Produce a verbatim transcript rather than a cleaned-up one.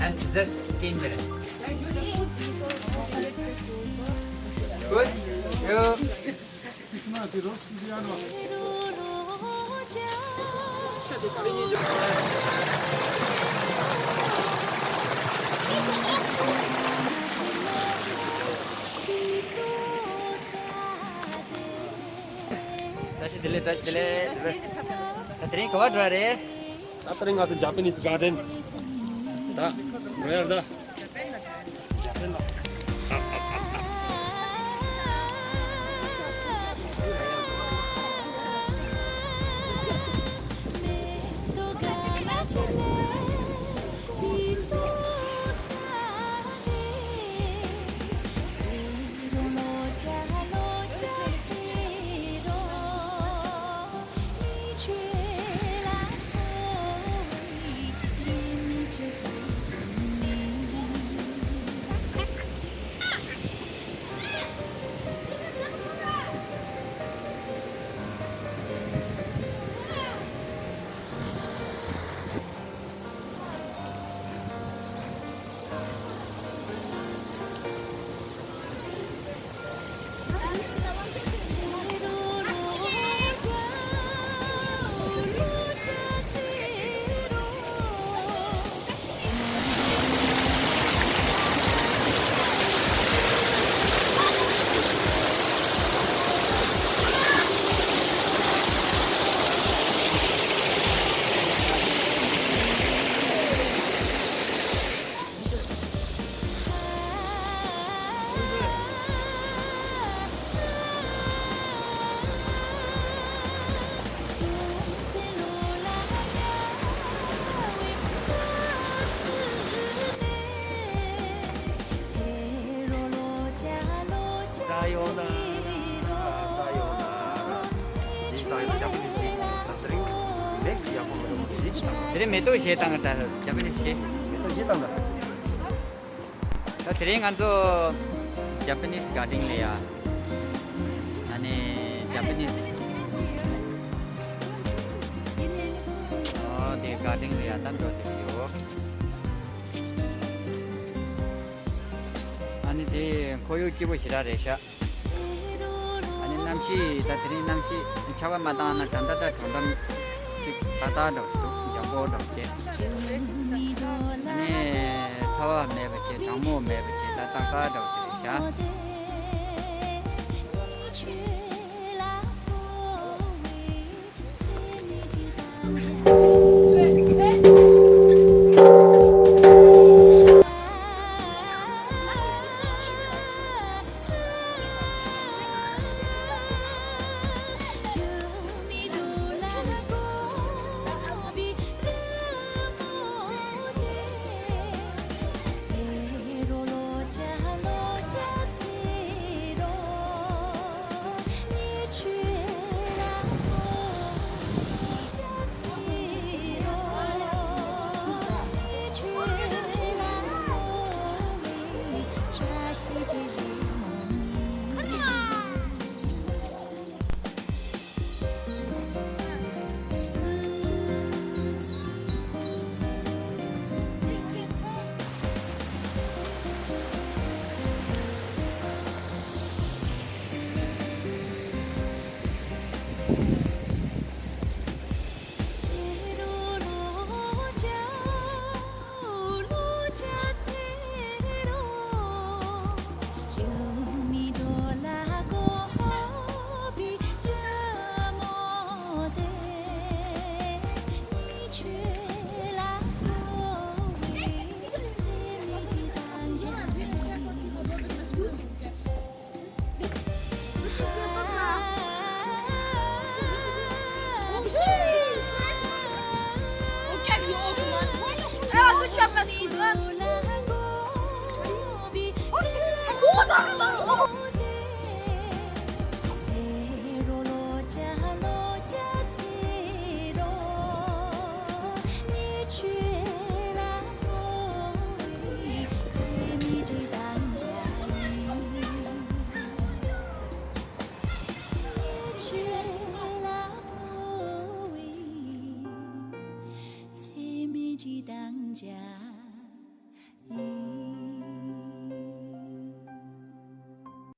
Just came there. Good. You. བཀྲ་ཤིས་བདེ་ལེགས། བཀྲ་ཤིས་བདེ་ལེགས། ད་དེ་རིང་ག་པར་འགྲོ་བ་རེད། ད་དེ་རིང་ང་ཚོ་ཇ་པ་ནིས་གྷར་ཌེན་ད་འགྲོ་ཡར་ད། ད་ཡོང་ན། ད་ཡོང་ན། ཇི་ལྟར་ཡོང་ན། ཇི་ལྟར་ཡོང་ན། ཇ་པ་ནིས་ཇི་ལྟར་ཡོང་། མེད་ཀྱི་ཡག་པོ་མི་འདུག་ཇི་ལྟར། དེ་རིང་མེ་ཏོག་བཞེས་བཏང་གི། ད་ཇ་པ་ནིས་བཞེས། མེ་ཏོག་བཞེས་བཏང་གི། ད་དེ་རིང་ང་ཚོ་ཇ་པ་ནིས་གྷར་ཌེན་ལ་ཡ། ཨ་ནི་ཇ་པ་ནིས། ཨོ་དེ་གྷར་ཌེན་ལ་ཡ་ད་འགྲོ་བསྡད་ཡོད། ཨ་ནི་དེ་ཁོར་ཡུག་སྐྱིད་པོ་ཞེ་དྲག་རེད་ཤག་ཨ་ནི་གནམ་གཤིས་ད་དེ་རིང་གནམ་གཤིས་ཆར་པ་མ་བཏང་ན་ད་ལྟ་ད་གྲོགས་པོ་ཅིག་ཏག་ཏག་འདྲ་བོ་འདུག་འཇམ་པོ་འདྲ་བོ་བྱས། ཨ་ནི་ཚ་བ་མེད་པ་བྱས། གྲང་མོ་མེད་པ་བྱས། ད་ཏག་ཏག་འདྲ་བོ་བྱས་རེད་ཤག